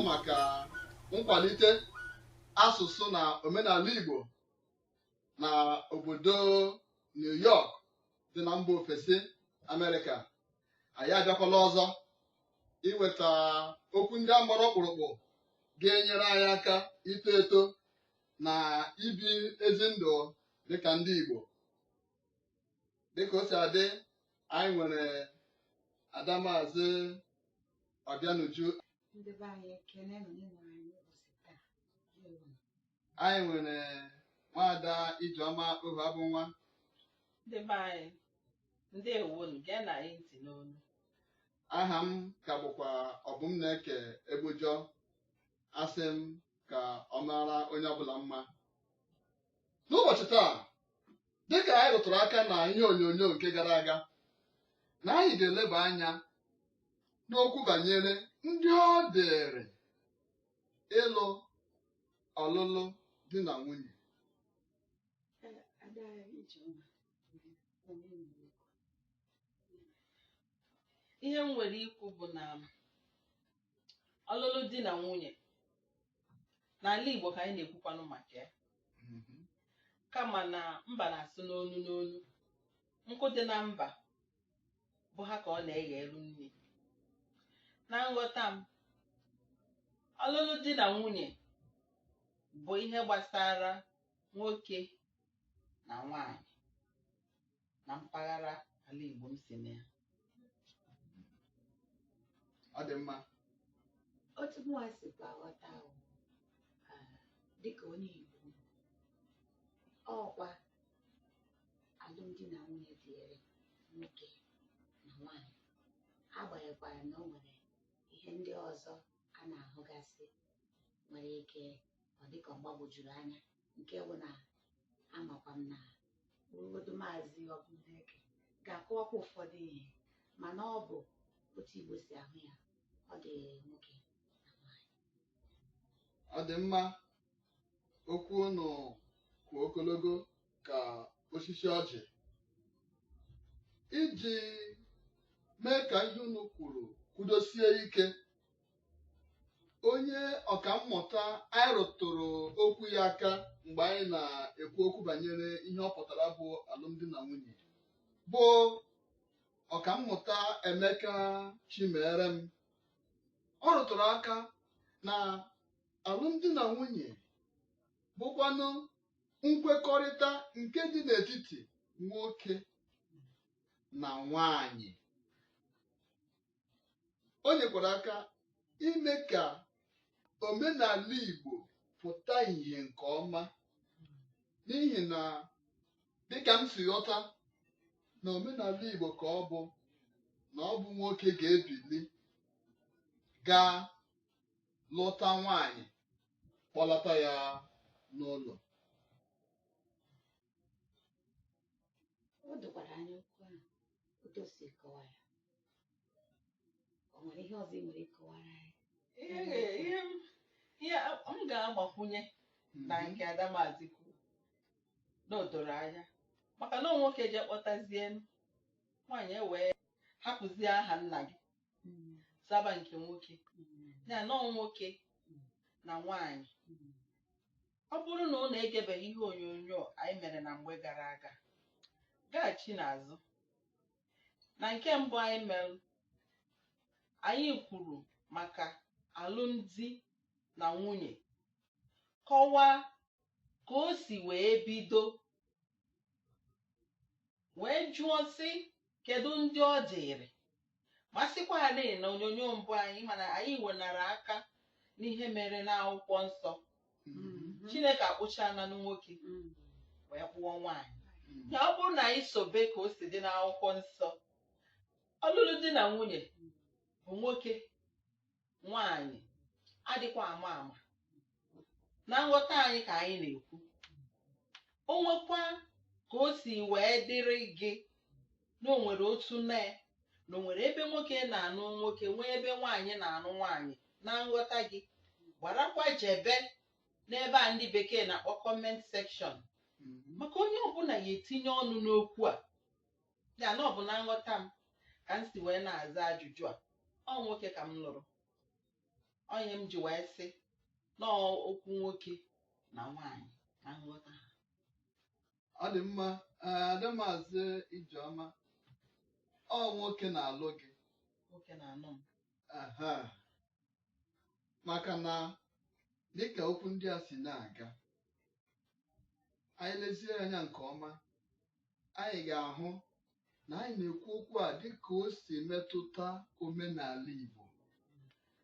Maka nkwalite asụsụ na omenala Igbo na obodo New York dị na mba ofesi Amerịka. Anyị abịakwala ọzọ iweta okwu ndị a gbara ọkpụrụkpụ ga-enyere anyị aka ito eto na ibi ezi ndụ dịka ndị Igbo. Dịka o si adị, anyị nwere Ada Maazị Ọbịanuju. Ndị be anyị, ekene na onye nwe anyị ụbọchị taa. Ndewo. Anyị nwere Nwaada Ijeọma Ohu Abụnwa. Ndị be anyị, ndewonu, gee na anyị ntị n'onu. Aha m ka bụkwa Ọbụmneke Egbujọ. Asị m ka ọ mara onye ọbụla mma n'ụbọchị taa. Dịka anyị rụtụrụ aka na ihe onyonyo nke gara aga na anyị ga-eleba anya n'okwu banyere ndị ọ dịrị ịlụ ọlụlụ di na nwunye. Ee, Ada Ijeọma, onye nwere okwu? Ihe m nwere ikwu bụ na ọlụlụ di na nwunye n'ala Igbo ka anyị na-ekwukwanụ maka ya, kama na mba na-asụ n'onu n'onu, nkụ dị na mba bụ ha ka ọ na-eghe elu nri. Na nghọta m, ọlụlụ di na nwunye bụ ihe gbasara nwoke na nwanyị na mpaghara ala Igbo m si na ya. Ọ dị mma. Otu mụnwa sikwa ghọta ahụ, dịka onye Igbo, ọkwa alụmdi na nwunye dịrị nwoke na nwanyị, agbanyekwara na o nwere ihe ndị ọzọ a na-ahụgasị nwere ike ọ dịka ọ gbagwojuru anya, nke bụ na amakwa m na urugodo Maazị Ọbụneke ga-akọwakwa ụfọdụ ihe, mana ọ bụ otu Igbo si ahụ ya, ọ dị nwoke na nwanyị. Ọ dị mma. Okwu unu kwụ ogologo ka osisi ọjị. Iji mee ka ihe unu kwuru kwudosie ike, onye ọkammụta anyị rụtụrụ okwu ya aka mgbe anyị na-ekwu okwu banyere ihe ọ pụtara bụ alụmdi na nwunye, bụ Ọkammụta Emeka Chimerem, ọ rụtụrụ aka na alụmdi na nwunye bụkwanụ nkwekọrịta nke dị n'etiti nwoke na nwanyị. O nyekwara aka ime ka omenala Igbo pụta ìhè nke ọma, n'ihi na dịka m si ghọta na omenala Igbo ka ọ bụ na ọ bụ nwoke ga-ebili gaa lụta nwaanyị, kpọlata ya n'ụlọ. O dokwara anya okwu ahụ otu o si kọwa ya. O nwere ihe ọzọ ị nwere ịkọwara anyị? Ihe m ga-agbakwunye na nke Adamazi kwuru na o doro anya, maka na nwoke je kpọtazie nwaanyị, e wee hapụzie aha nna gị zaba nke nwoke ya na ọ nwoke na nwaanyị. Ọ bụrụ na unu egebeghị ihe onyonyo anyị mere na mgbe gara aga, gaghachi n'azụ na nke mbụ anyị mere, anyị kwuru maka alụmdi na nwunye, kọwaa ka o si wee bido, wee jụọ sị kedu ndị ọ dịrị. Masịkwarị na onyonyo mbụ anyị, mana anyị wenara aka n'ihe mere n'akwụkwọ nsọ. Chineke akpụchananụ nwoke wee kpụọ nwaanyị ya. Ọ bụrụ na anyị sobe ka o si dị n'akwụkwọ nsọ, ọlụlụ di na nwunye bụ nwoke nwaanyị adịkwa ama ama. Na nghọta anyị ka anyị na-ekwu, o nwekwa ka o si wee dịrị gị na o nwere otu nne na o nwere ebe nwoke na-anụ nwoke, nwee ebe nwaanyị na-anụ nwaanyị, na nghọta gị, gbarakwa jebe n'ebe a ndị bekee na-akpọ comment section, maka onye ọbụla ya etinye ọnụ n'okwu a. Ya na ọ bụ na nghọta m ka m si wee na-aza ajụjụ a. Ọ nwoke ka m lụrụ. Onye m ji wee sị nọọ okwu nwoke na nwaanyị na nghọta ha. Ọ dị mma. Adamazi Ijeọma, ọ nwoke na-alụ gị? Nwoke na-anụ m. Aha. Maka na dịka okwu ndị a si na-aga, anyị lezie anya nke ọma, anyị ga-ahụ na anyị na-ekwu okwu a dịka o si metụta omenala Igbo,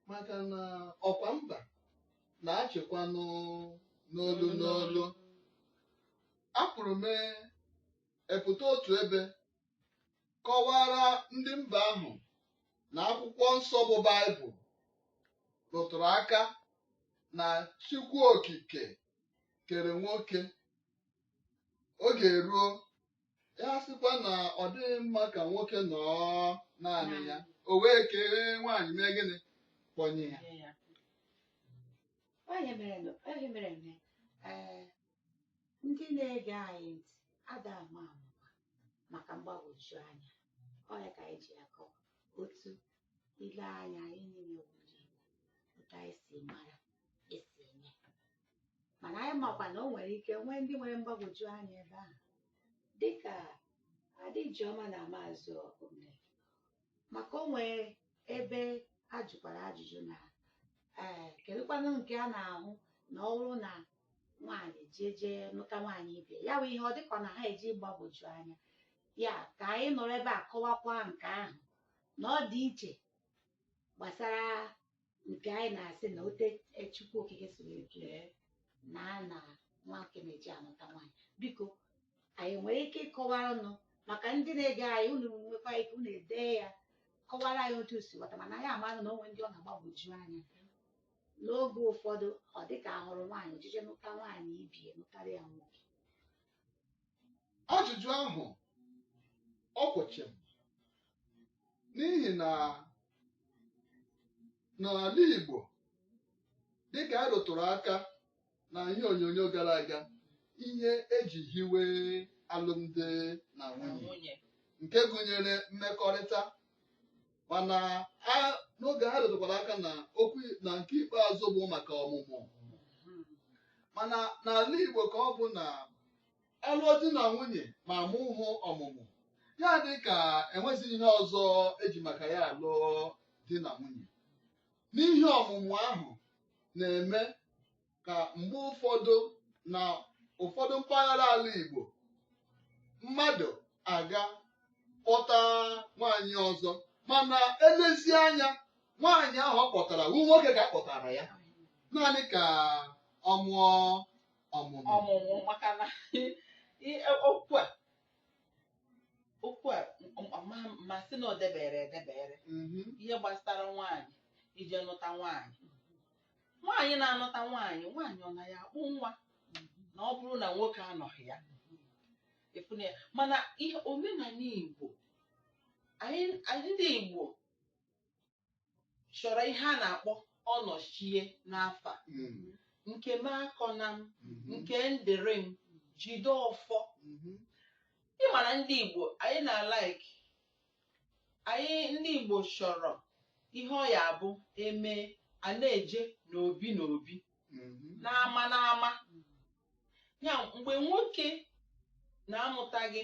maka na ọkwa mba na-achịkwanụ n'olu n'olu. Apụrụ mee epụta otu ebe kọwara ndị mba ahụ na akwụkwọ nsọ bụ Baịbụl rụtụrụ aka na Chukwu Okike kere nwoke. Oge eruo ya sịkwa na ọ dịghị mma ka nwoke nọọ naanị ya, o wee kee nwaanyị, mee gịnị? Kpọnye ya. Nye ya. Onye mere eme, ee, ndị na-ege anyị ntị ada ama amụma maka mgbagwoju anya. Ọ ya ka anyị ji akọ otu ile anya anyị niile wụ ndị Igbo, otu anyị si mara esi eme, mana anyị makwa na o nwere ike nwee ndị nwere mgbagwoju anya ebe ahụ, dịka Ada Ijeọma na Maazị Omne, maka o nwee ebe a jụkwara ajụjụ na ee, kedụkwanụ nke a na-ahụ na ọ bụrụ na nwaanyị jee jee nụta nwaanyị ibe ya, bụ ihe ọ dịka na ha eji gbagwoju anya ya. Ka anyị nọrọ ebe a kọwakwa nke ahụ na ọ dị iche gbasara nke anyị na-asị na ote Chukwu Okike si wee kee na na nwoke na-eji anụta nwaanyị. Biko, anyị nwere ike ịkọwara nụ maka ndị na-ege anyị, unu nwekwa ike unu edee ya, kọwara anyị otu o si ghọta, mana anyị amara na onwe ndị ọ na-agbagwoju anya. N'oge ụfọdụ, ọ dịka ahụrụ nwaanyị ojije nụta nwaanyị ibie, nụtara ya nwoke. Ajụjụ ahụ ọ kwụchim, n'ihi na n'ala Igbo, dịka a rụtụrụ aka na ihe onyonyo gara aga, ihe eji hiwe alụmdi na na nwunye nwunye nke gụnyere mmekọrịta, mana ha n'oge ha rụtụkwara aka na okwu na nke ikpeazụ bụ maka ọmụmụ. Mana n'ala Igbo, ka ọ bụ na alụọ di na nwunye ma mụ hụ ọmụmụ ya, dị ka enweghị ihe ọzọ eji maka ya alụọ di na nwunye, n'ihe ọmụmụ ahụ na-eme ka mgbe ụfọdụ na ụfọdụ mpaghara ala Igbo, mmadụ aga kpọta nwaanyị ọzọ, mana elezie anya, nwaanyị ahụ ọ kpọtara wu nwoke ka a kpọtara ya naanị ka ọ mụọ ọmụmụ. Ọmụmụ, maka na okwu a ma sị na o debere edebere ihe gbasara nwaanyị ije nụta nwaanyị, nwaanyị na-anụta nwaanyị, nwaanyị ọ na ya akpụ nwa na ọ bụrụ na nwoke anọghị ya efuna ya. Mana ihe omenala Igbo anyị ndị Igbo chọrọ ihe a na-akpọ ọnọchie n'afa nke m akọna m, nke ndịrị m jide ọfọ. Ị mara ndị Igbo anyị na-alike, anyị ndị Igbo chọrọ ihe ọ ya abụ eme a na-eje n'obi n'obi, n'ama n'ama ya. Mgbe nwoke na-amụtaghị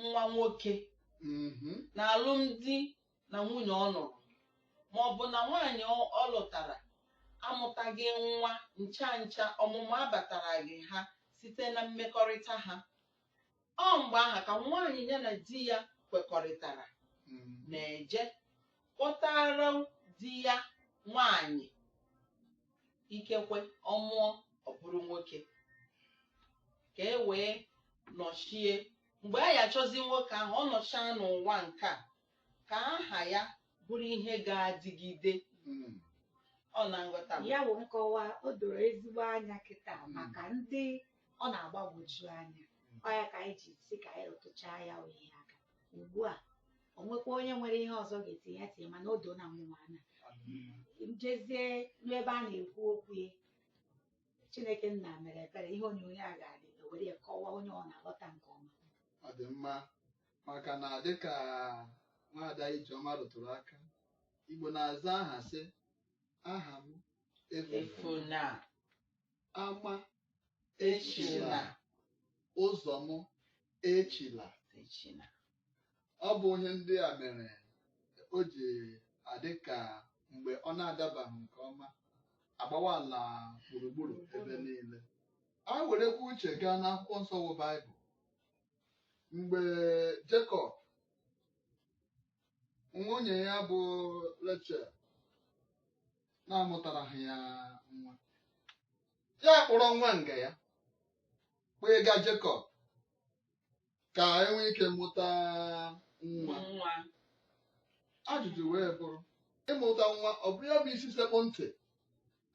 nwa nwoke na alụmdi na nwunye ọ nụrụ, ma ọ bụ na nwaanyị ọ lụtara amụtaghị nwa ncha ncha, ọmụmụ abataraghị ha site na mmekọrịta ha, ọ mgbe ahụ ka nwaanyị ya na di ya kwekọrịtara na-eje kpọtara di ya nwaanyị, ikekwe ọmụọ ọ bụrụ nwoke, ka e wee nọchie mgbe a ya achọzi nwoke ahụ ọ nọchaa n'ụwa nke a, ka aha ya bụrụ ihe ga-adịgide. Ọ na nghọta m. Ya bụ nkọwa o doro ezigbo anya kịta maka ndị ọ na-agbagwoju anya. Ọ ya ka anyị ji si ka anyị rụtụchaa ya wụ ihe aka ugbu a. O nwekwa onye nwere ihe ọzọ ga-etinye ya tinye, mana o doo na mmụọ anya njezie n'ebe a na-ekwu okwu ya. Chineke nna mere ebere, ihe onyonyo a ga-adị ewere ya kọwaa onye ọ na-aghọta nke ọma. Ọ dị mma, maka na dịka nwaada Ijeọma rụtụrụ aka, Igbo na-aza aha sị Aha m efuna. Efuna. Ama echila. Ụzọ m echila. Echila. Ọ bụ ihe ndị a mere o ji adị ka mgbe ọ na-adabaghị nke ọma, agbawa ala gburugburu ebe niile. A werekwa uche gaa n'akwụkwọ nsọ bụ Baịbụl. Mgbe Jekọb, nwunye ya bụ Rechel, na-amụtaraghị ya nwa, ya kpọrọ nwa nga ya kpega Jekọb ka e nwee ike mụta nwa. Nwa. Ajụjụ wee bụrụ, ịmụta nwa ọ bụ ya bụ isi sekpụ ntị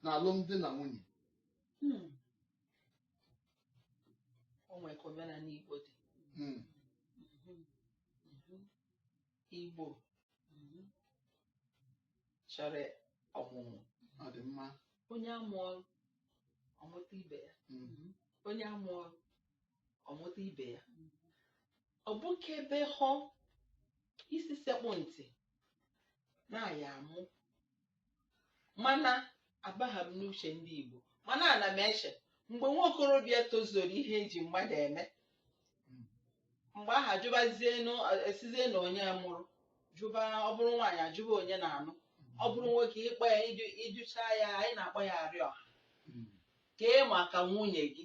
na alụmdi na nwunye? O nwere ka omenala Igbo dị. Igbo chọrọ ọmụmụ. Ọ dị mma. Onye amụọ ọmụta ibe ya. Onye amụọ ọmụta ibe ya. Ọ bụkebe họ isi sekpụ ntị na-aya amụ, mana abagha m n'uche ndị Igbo, mana ana m eche mgbe nwa okorobịa tozuru ihe eji mmadụ eme, mgbe aha jụbazienu, esizie na onye mụrụ jụba, ọ bụrụ nwaanyị ajụba onye na-anụ, ọ bụrụ nwoke ịkpọ ya ịjụcha ya, anyị na-akpọ ya arịọ kee maka nwunye gị.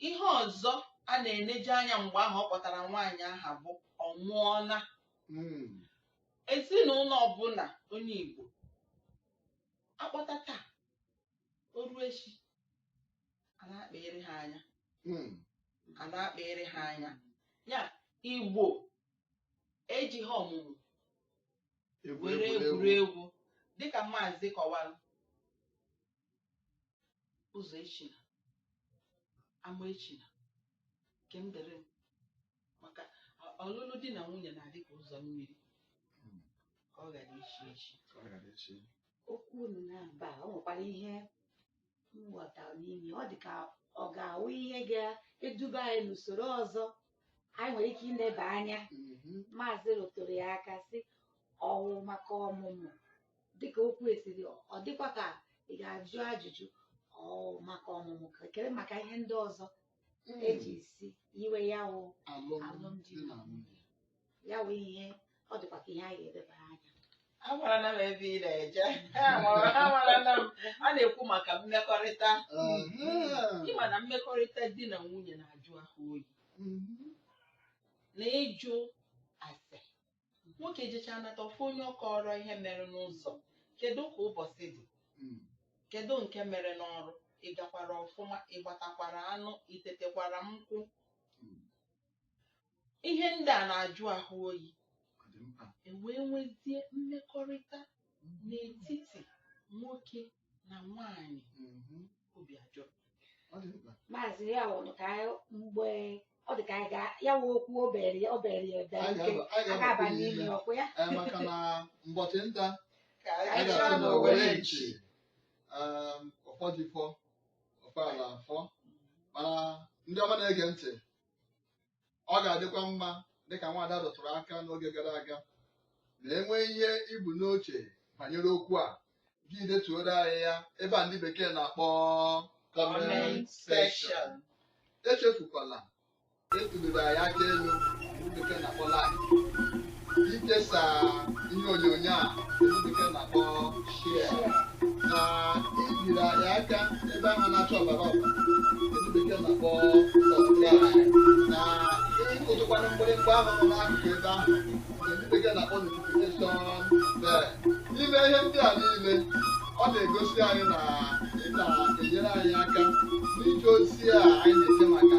Ihe ọzọ a na-eneje anya mgbe ahụ ọ kpọtara nwaanyị aha bụ ọ nwụọla. Ezinụlọ ọbụla onye Igbo akpọta taa, o ruo echi, a na-akpịrị ha anya, a na-akpịrị ha anya. Ya Igbo ejighị ọmụmụ were egwuregwu, dịka maazị kọwara, ụzọ echina, ama echina, nke m dere m, maka ọlụlụ di na nwunye na-adị ka ụzọ mmiri, ka ọ ghara ichi echi. Okwu unu na-aba, o nwekwara ihe nghọta n'ime ọ dị ka ọ ga-awụ ihe ga-eduba anyị n'usoro ọzọ anyị nwere ike ileba anya. Maazị rụtụrụ ya aka sị ọwụ maka ọmụmụ, dịka okwu esiri ọ dịkwa ka ị ga-ajụ ajụjụ ọwụ maka ọmụmụ, kere maka ihe ndị ọzọ eji si iwe ya wụ alụmdi na nwunye, ya wụ ihe ọ dịkwa ka ihe anyị ga-edeba anya. Amarala m ebe ị na-eje. Amarala m. A na-ekwu maka mmekọrịta. Ịma na mmekọrịta di na nwunye na-ajụ ahụ oyi na ịjụ ase. Nwoke jechaa nata ọfụ onye ọ kọrọ ihe mere n'ụzọ, kedu ka ụbọchị dị, kedu nke mere n'ọrụ, ị gakwara ọfụma, ị gbatakwara anụ, ị tetekwara nkwụ. Ihe ndị a na-ajụ ahụ oyi. E wee nwezie mmekọrịta n'etiti nwoke na nwaanyị, obi ajọ. Maazị ya wụrụ ka mgbe ọ dị ka anyị ga ya wụ okwu obere obere ebe nke a ga-aba n'ime ọkụ ya. Maka na mbọchị nta ka anyị ga-asị na owere nchi ụfọdụ fọ ofe ala afọ. Mana ndị ọma na-ege ntị, ọ ga-adịkwa mma dịka nwaada dọtụrụ aka n'oge gara aga na enwe ihe ibu n'oche banyere okwu a, gị detuoro anyị ya ebe a ndị bekee na-akpọ comment section. Echefukwala etuliri anyị aka elu ndị bekee na-akpọ like, ikesa ihe onyonyo a ndị bekee na-akpọ share, na ibiri anyị aka ebe ahụ na-acha ọbara ọbara ndị bekee na-akpọ subscribe, na ịkụtụkwanụ mgbịrịgba ahụ nọ n'akụkụ ebe ahụ nke ndị bekee na-akpọ notification bell. N'ime ihe ndị a niile, ọ na-egosi anyị na ị na-enyere anyị aka n'ije ozi a anyị na-eje maka